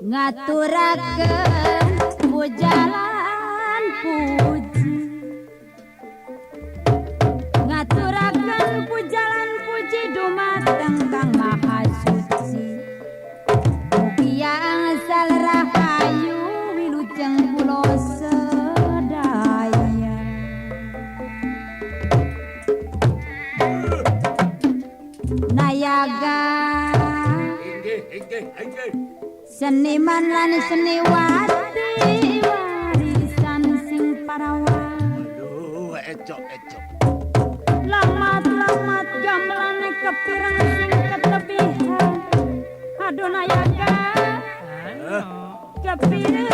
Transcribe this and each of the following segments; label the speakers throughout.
Speaker 1: Ngaturaken pujalan puji, ngaturaken pujalan puji dumateng Kang Maha Suci. Mugi angsal rahayu wilujeng kula sedaya. Nayaga
Speaker 2: Inggih, inggih, inggih.
Speaker 1: Seniman lan seniwati warisan sing parawan.
Speaker 2: Aduh, ecok, ecok.
Speaker 1: Lamat-lamat gamelane kepireng sing ketebihan. Aduh nayaga kepireng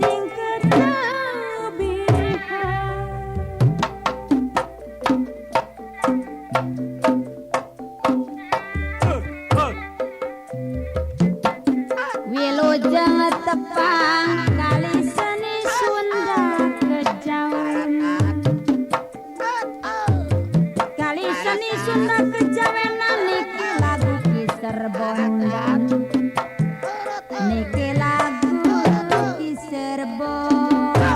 Speaker 1: sing ketebihan. Wilujeng tepang kali seni Sunda kejawen. Kali seni Sunda kejawenan niki lagu Ki Serbondan. Niki lagu Ki Serbondan.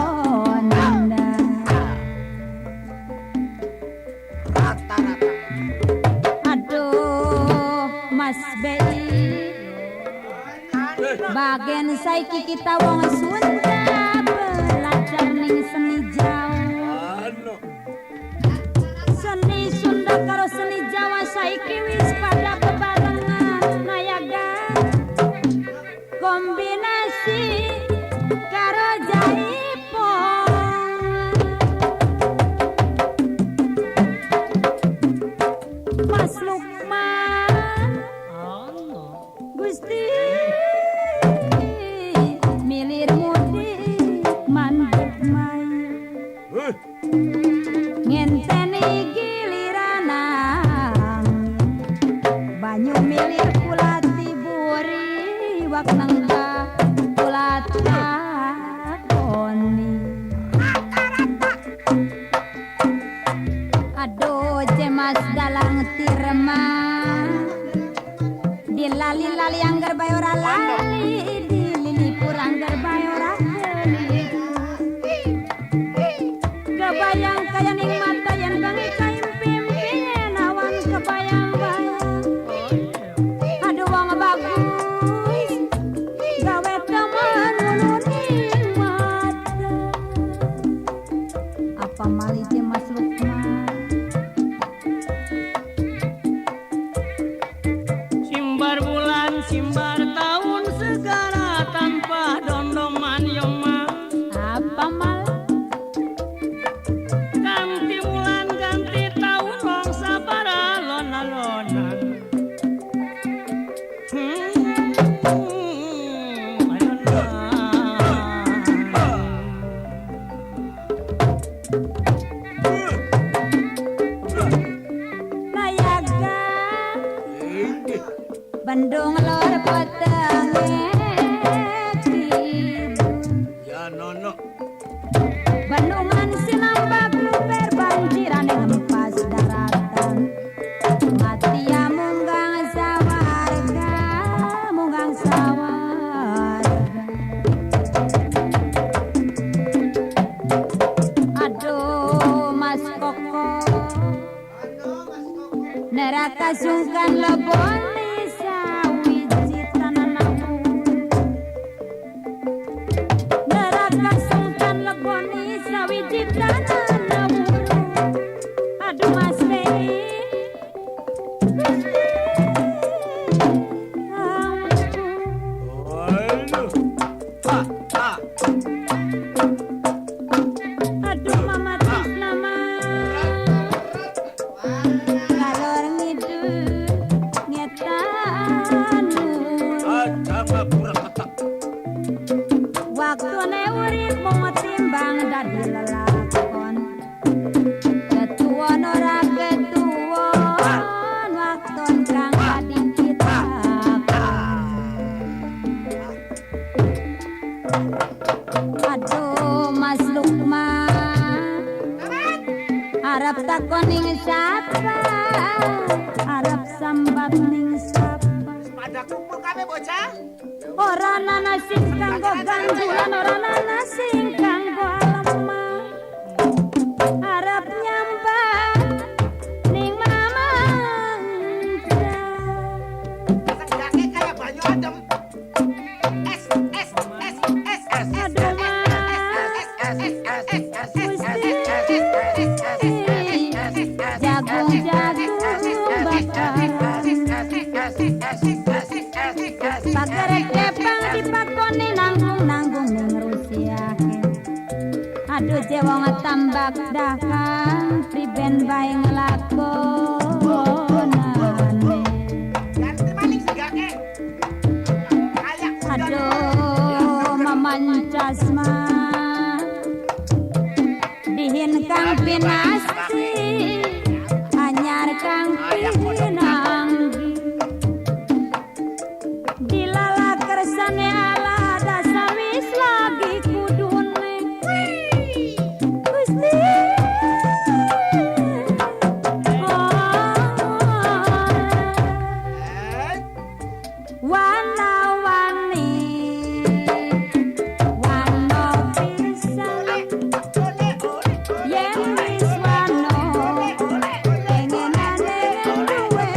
Speaker 2: Rata-rata.
Speaker 1: Aduh Mas Bei, bagen saiki kita wong Sunda belajar ning seni Jawa.
Speaker 2: Ano?
Speaker 1: Seni Sunda karo seni Jawa saiki wis pada bebarengan nayaga. Kombinasi karo jaipong. Mas Lukman Gusti milir mudik mandek mayu. Ngenteni giliranang banyu milir kula tiburi wak nengka kula takoni. Aduh cemas dalang tirema dilali-lali angger bae ora lali, dililipur angger bae ora kelipur. Kebayang kaya ning mata yen bengi kaimpi-impi awan kebayang-bayang. Aduh wong bagus gawe temen ning mata. Apa malih Mas Lukman?
Speaker 3: Simbar bulan, simbar tahun segala tanpa dondoman yoma.
Speaker 1: Apa mal?
Speaker 3: Ganti bulan, ganti tahun, wong sabara lona-lona. Ayo nah.
Speaker 1: Nayaga
Speaker 2: Inggih.
Speaker 1: Bandung lor petenge kidul.
Speaker 2: Ya nono.
Speaker 1: Bandungan sinambak luper banjiran ngempas daratan. Matia munggang sawarga, munggang sawarga. Aduh Mas Koko, neraka sungkan leboni sawiji tananamu. Neraka sungkan leboni sawiji tananamu. Aduh Mas Bei, Gusti ampun.
Speaker 2: Aduh. Ha, ha.
Speaker 1: Aduh Mama Tisnama, kalor ngidul ngetan.
Speaker 2: Aja pura ketek.
Speaker 1: Waktune urip mung timbang dadi lelakon. Ketuwon ora ketuwon wakton kang dadi kitakon. Aduh Mas Lukman, arep takon ning sapa, arep sambat ning sapa.
Speaker 4: Pada kumpul kabeh bocah.
Speaker 1: Ora ana sing kanggo ganggulan, ora ana sing kanggo alemah. Arep nyambat ning mamanja.
Speaker 4: Senggake kaya banyu adem. S S S S S
Speaker 1: Aduh
Speaker 4: S
Speaker 1: Mas
Speaker 4: S S S S
Speaker 1: Gusti, jagung-jagung bakaran. Pager kepang dipakoni nanggung-nanggung ning Rusia. Aduh jewong tambak dahan priben bae nglakonane.
Speaker 4: Ganti maning senggake. Kaya udon.
Speaker 1: Aduh mamancasma dihin kang pinasti anyar kang pinanggi. Dilala kersane ala dasar wis lagi kudune Gusti. Oh.
Speaker 4: Eh,
Speaker 1: Wana-wani wana pisan,
Speaker 4: ole ole ole
Speaker 1: yen wis wana
Speaker 4: ole ole
Speaker 1: pengenane duwe.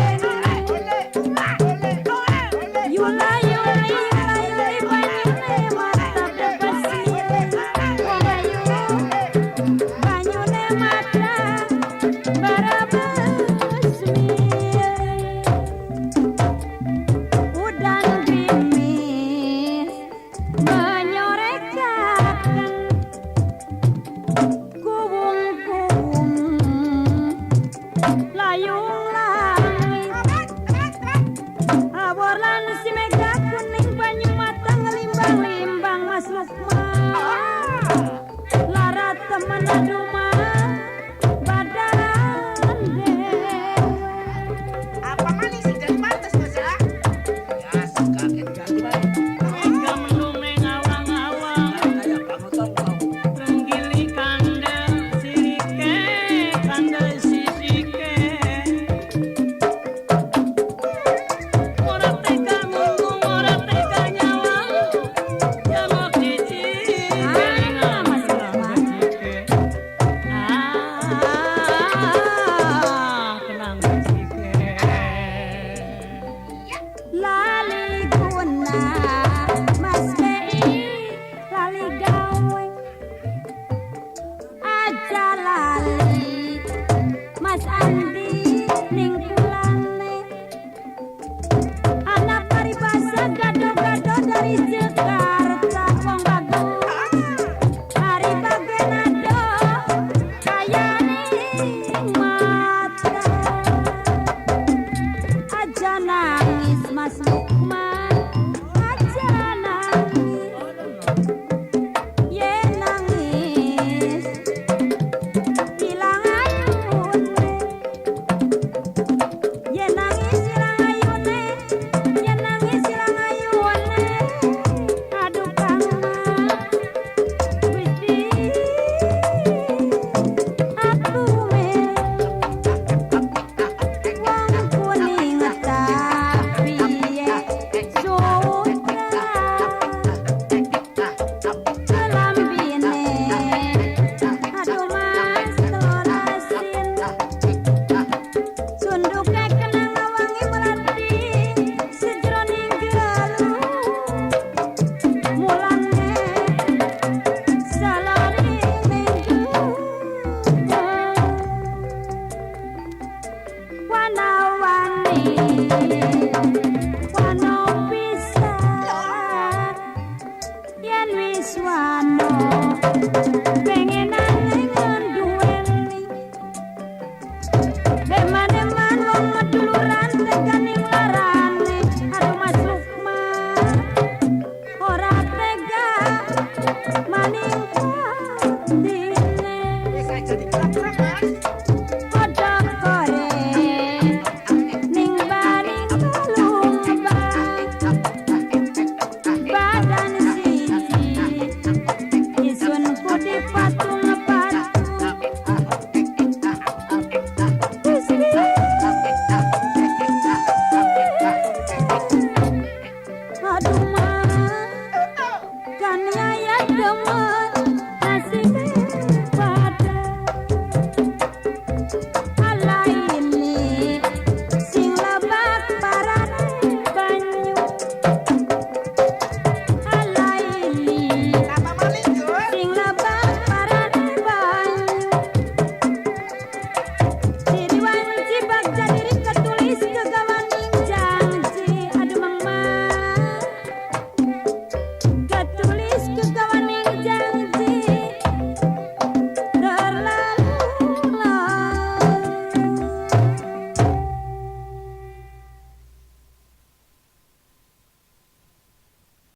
Speaker 4: ole ole ole.
Speaker 1: Yula yuli yula yuli banyune mata bebesi. Wong ayu banyune mata barabesmi. Udan gerimis menyorekaken kuwung-kuwung layung langit. Awor lan si mega kuning banyu mata ngelimbang-limbang Mas Lukman. Lara temen aduh mah badan dewe.
Speaker 4: Apa maning sing jadi pantes Mas ya?
Speaker 2: Ya senggake ganti bae.
Speaker 3: Gamendung ning awang-awang.
Speaker 2: Kaya bangun tong.
Speaker 3: Renggili kandel sirike kandel sisike. Ora tega munggung ora tega nyawang. Jamok cici
Speaker 1: Ah, Mas Lukman.
Speaker 3: Ah, kenang cicike.
Speaker 1: Lali guna Mas BI lali gawe. Aja lali Mas Andi ning kulane. Anak paribasa gado-gado dari Jakarta wong bagus. Hari bagen ado kaya ning mata. Aja nangis Mas Lukman, aja nangis. Yen nangis ilang ayune. Yen nangis ilang ayune, yen nangis ilang ayune. Aduh Kang Mas, Gusti, aku meh wong kuning tapi sutra kelambine. Aduh Mas tolasin sunduke kenang wangi melati sejroning galuh. Mulane salane minggu wana-wani wana pisan yen wis wana.